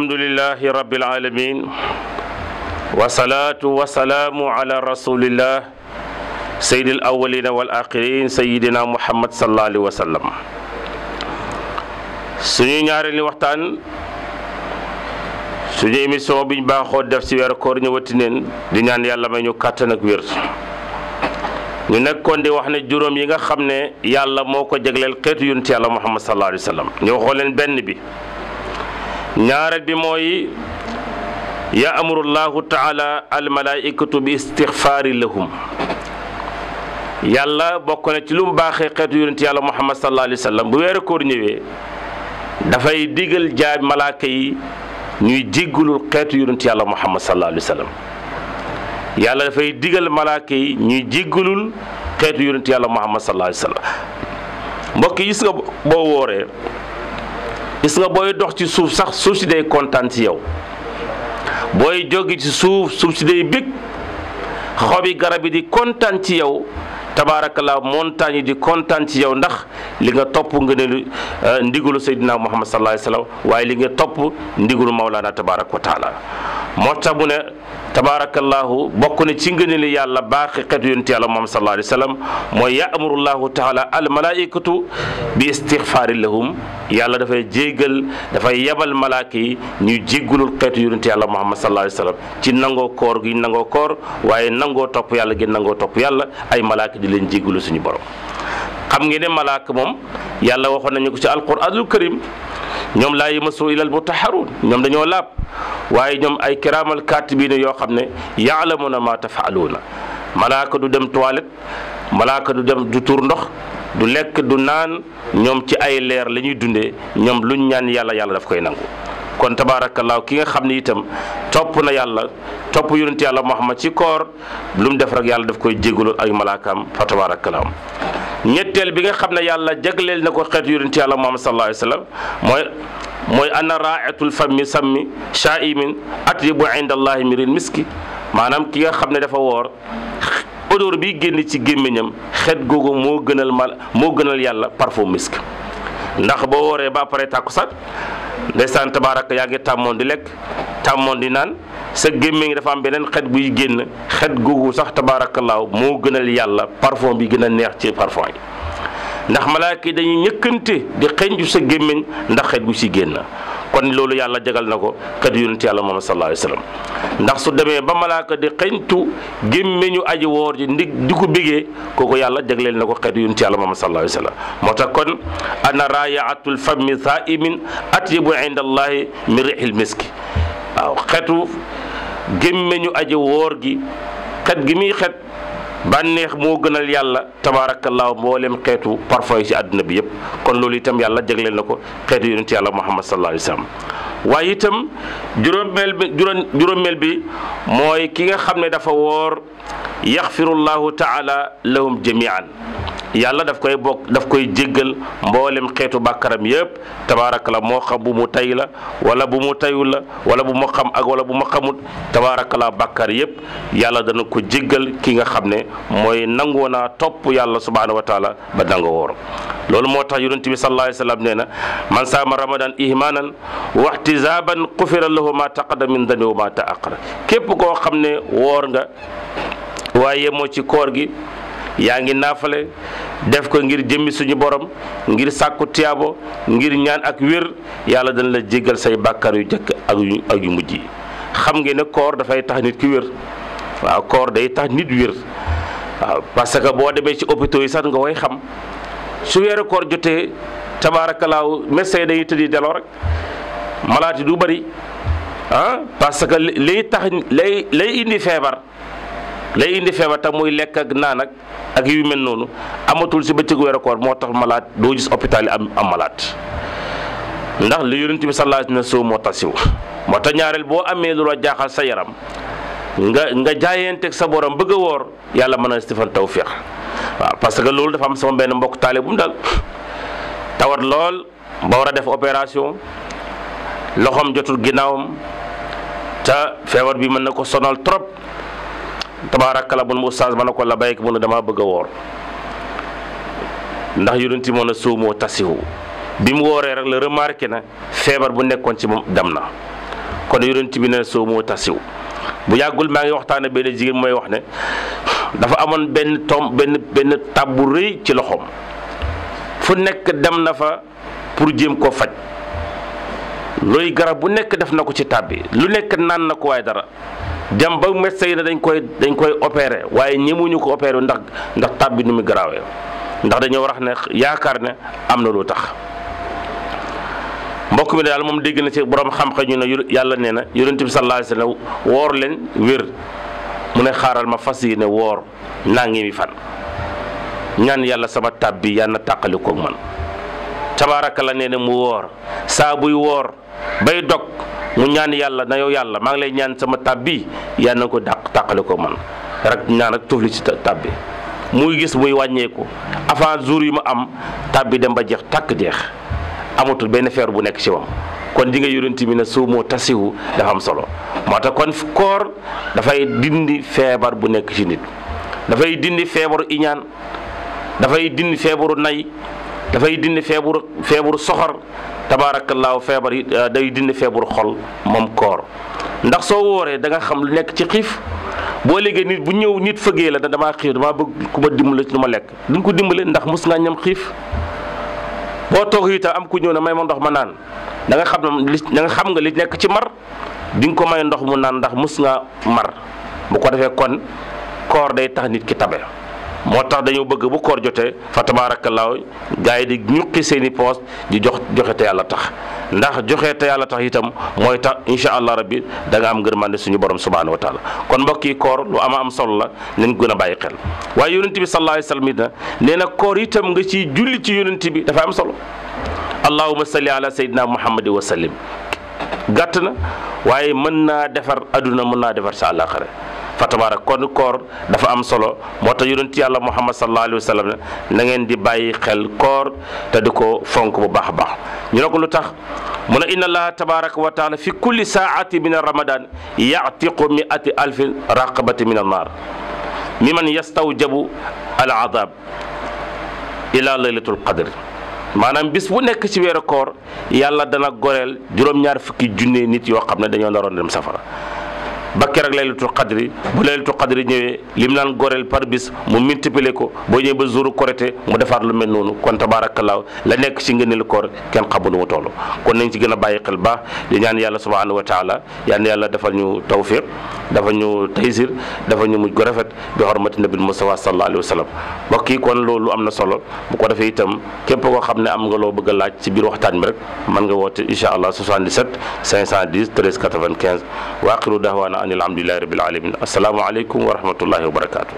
alhamdulillahi rabbil alamin wasalaatu wasalaamu ala rasulillah sayyidil awwalina wal axirin sayyidina muhammad sallallahu alayhi wa sallam. suñu ñaareelu waxtaan suñu émission biñ baaxoo def ci weeru koor ñëwati neen di ñaan yàlla may ñu kàttan ak wér. ñu nekkoon di wax ne juróom yi nga xam ne yàlla moo ko jagleel xeetu yonent yàlla muhammad sallallahu alayhi wa sallam ñu waxoo leen benn bi. ñaareel bi mooy yaamurullahu taala almalaikatu bi istixfaari lahum. yàlla bokk na ci lu mu baaxee xeetu yonent yàlla muhammad sallallahu alayhi wa sallam bu weeru koor ñëwee dafay digal jaam malaaka yi ñuy jéggulul xeetu yonent yàlla muhammad sallallahu alayhi wa sallam. yàlla dafay digal malaaka yi ñuy jéggulul xeetu yonent yàlla muhammad sallallahu alayhi wa sallam. mbokk yi gis nga boo wooree gis nga booy dox ci suuf sax suuf si day kontaan ci yow booy jóge ci suuf si day bég xobi garab yi di kontaan ci yow tabaarakallaa montagne yi di kontaan ci yow ndax li nga topp nga ne ndigalu Seydina Muhammad sallallahu alayhi wa sallam waaye li nga topp ndigalu Mawlana tabaaraka wa taala moo tax mu ne tabaarakallaahu bokk na ci ngëneelu yàlla baaxi xeetu yonent yàlla Muhammad sallallahu alayhi wa sallam mooy yaamurullahu taala al malaikatu bi istixfaari lahum. yàlla dafay jéggal dafay yebal malaaka yi ñuy jéggulul xeetu yonent yàlla Muhammad sallallahu alayhi wa sallam ci nangoo koor gi nangoo koor waaye nangoo topp yàlla gi nangoo topp yàlla ay malaaka di leen jéggulu suñu borom. xam ngeen ne malaaka moom yàlla waxoon nañu ko ci alquranul karim ñoom laa yamassu ilal mutahharun ñoom dañoo laab waaye ñoom ay kiraamal kaatibiina yoo xam ne ya'lamuuna maa taf'aluuna. malaaka du dem toilette malaaka du dem du tuur ndox du lekk du naan ñoom ci ay leer la ñuy dundee ñoom luñ ñaan yàlla yàlla daf koy nangu. kon tabaarakallaahu ki nga xam ne itam topp na yàlla topp yonent yàlla Muhammad ci koor lu mu def rek yàlla daf koy jégalu ay malaakaam fa tabaarakallaahu. ñetteel bi nga xam ne yàlla jagleel na ko xeetu yonent yàlla Muhammad sallallahu alayhi wa sallam mooy ana raa'itul fammi sammi shaa'imin atyibu inda allahi miril miski. maanaam ki nga xam ne dafa woor odeur bi génn ci gémmiñam xet googu moo gënal yàlla parfum misk. ndax boo wooree ba pare tàkkusaan ndeysaan tabaaraka yaa ngi tàmmoon di lekk tàmmoon di naan sa gémmiñ dafa am beneen xet buy génn xet googu sax tabaarakallaahu moo gënal yàlla parfum bi gën a neex ci parfum yi. ndax malaaka yi dañuy ñëkkante di xeeñju sa gémmiñ ndax xet gu ci génn. kon loolu yàlla jagal na ko xeetu yonent yàlla Muhammad sallallahu alayhi wa sallam ndax su demee ba malaaka di xeeñtu gémmiñu aji woor ji di ko bégee kooku yàlla jagleel na ko xeetu yonent yàlla Muhammad sallallahu alayhi wa sallam. moo tax kon ana raayatul fammi saa'imin atyibu inda allahi min rihil miski. waaw xeetu gémmiñu aji woor gi xet gi muy xet bànneex moo gënal yàlla tabaarakallaahu mboolem xeetu parfum yi ci àdduna bi yëpp. kon loolu itam yàlla jagleel na ko xeetu yonent yàlla Muhammad sallallahu alayhi wa sallam. waaye itam juróomeel bi mooy ki nga xam ne dafa woor yaxfirullahu taala lahum jamian. yàlla daf koy jéggal mboolem xeetu bàkkaram yëpp tabaarakallaa moo xam bu mu tay la wala bu mu tayul la wala bu ma xam ak wala bu ma xamut tabaarakallaa bàkkaar yëpp yàlla dana ko jéggal ki nga xam ne mooy nangoo naa topp yàlla subhaanahu wa taala ba nanga woor. loolu moo tax yonent bi sallallahu alayhi wa sallam nee na man saama ramadan ihmanan wa ihtisaban xufira lahu ma taqaddama min danbi wa ma ta'akhkhara. képp koo xam ne woor nga waaye moo ci koor gi yaa ngi naafale def ko ngir jëmmi suñu borom ngir sàkku tiyaabo ngir ñaan ak wér yàlla dana la jéggal say bàkkaar yu jëkk ak yu mujj yi. xam ngeen ne koor dafay tax nit ki wér. waaw koor day tax nit wér. waaw parce que boo demee ci hôpitaux yi sax nga koy xam su weeru koor jotee tabaarakallaahu médecin dañuy tëddi delloo rek malaat yi du bëri parce que lay tax lay indi feebar. lay indi feebar tam muy lekk ak naan ak yu mel noonu amatul si bëccëgu weeru koor moo tax malaat doo gis hôpital yi am malaat ndax li yonent bi sallallahu alayhi wa sallam moo tasiw. moo tax ñaareel boo amee lu la jaaxal sa yaram nga jaayanteeg sa borom bëgg a woor yàlla mën a defal tawfiq. waaw parce que loolu dafa am sama benn mbokk taale bu mu dal tawat lool ba war a def opération loxoom jotul ginnaawam te feebar bi mën na ko sonal trop. tabaarakalla mun mu ustaas ma ne ko la bayk mu ne damaa bëgg a woor ndax yonent moo na suumoo tasihu bi mu wooree rek la remarqué na feebar bu nekkoon ci moom dem na kon yonent bi ne soo moo tasiw bu yàggul maa ngi waxtaane benn jigéen mooy wax ne dafa amoon benn tab bu rëy ci loxoom fu nekk dem na fa pour jéem koo faj looy garab bu nekk def na ko ci tab bi lu nekk naan na ko waaye dara dem ba médecin yi ne dañ koy opéré waaye ñemuñu ko opéré ndax tab bi ni mu garaawee ndax dañoo wax ne yaakaar ne am na lu tax mbokk mi daal moom dégg na ci borom xam-xam ñu ne yàlla nee na yonent bi sallallahu alayhi wa sallam woor leen wér mu ne xaaral ma fas yi ne woor nangi mi fan ñaan yàlla sama tab bi yàlla na tàqali koog man tabaaraka la nee na mu woor saa buy woor bay dog mu ñaan yàlla na yow yàlla maa ngi lay ñaan sama tab bi yàlla na ko tàqali koog man rek ñaan ak tufli ci tab bi muy gis muy wàññeeku avant jour yu ma am tab bi dem ba jeex tàkk jeex amatul benn feer bu nekk ci wam kon di nga yonent bi ne soo moo tasiwu dafa am solo moo tax kon koor dafay dindi feebar bu nekk ci nit dafay dindi feebaru iñaan dafay dindi feebaru nay dafay dindi feebaru soxor tabaarakallaahu feebar yi day dindi feebaru xol moom koor ndax soo wooree da nga xam lu nekk ci xiif boo léegi nit bu ñëw nit fëggee la da damaa xiif damaa bëgg ku ma dimbale ci lu ma lekk di nga ko dimbale ndax mus ngaa ñam xiif boo toog itam am ku ñëw ne may ma ndox ma naan da nga xam nga li nekk ci mar di nga ko may ndox mu naan ndax mus nga mar bu ko defee kon koor day tax nit ki tabe moo tax dañoo bëgg bu koor jotee fa tabaarakallaahu gars yi di ñuqi seeni poos di joxe te yàlla tax ndax joxe te yàlla tax itam mooy tax incha allah rabbi da nga am ngërmande suñu borom subhanahu wa taala kon mbokk yi koor lu am solo la nañ gën a bàyyi xel waaye yonent bi sallallahu alayhi wa sallam it nee na koor itam nga ci julli ci yonent bi dafa am solo allahumma salli ala sayyidina muhammadi wa sallim gàtt na waaye mën naa defar adduna mën naa defar sa àllaaxira fa tabaarak kon koor dafa am solo moo tax yonent yàlla muhammad sallallahu alayhi wa sallam na ngeen di bàyyi xel koor te di ko fonk bu baax a baax ñu ne ko lu tax mu ne inna allaha tabaraka wa taala fi kulli saati min ramadan yatiqu miati alfi raqabati min annar miman yastawjabu al adab ila laylatul qadr maanaam bis bu nekk ci weeru koor yàlla dana goreel juróom-ñaar fukki junne nit yoo xam ne dañoo naroon dem safara ba keroog laylatul qadri bu laylatul qadri ñëwee lim naan goreel par bis mu multiplier ko boo ñëwee ba jouru korité mu defaat lu mel noonu kon tabaarakallaahu la nekk ci ngëneelu koor kenn xamul nu mu toll kon nañ ci gën a bàyyi xel baax di ñaan yàlla subhanahu wa taala yal na yàlla defal ñu tawfiq dafa ñu taysir dafa ñu mujj gu rafet bi xormati nabil Mustafa sallallahu alayhi wa sallam mbokk yi kon loolu am na solo bu ko defee itam képp koo xam ne am nga loo bëgg a laaj ci biir waxtaan bi rek mën nga woote incha allah 77 510 13 95 wa axiru dahwaana an alhamdulillahi rabbil alamin assalaamu aleykum wa rahmatullahi wa barakatuh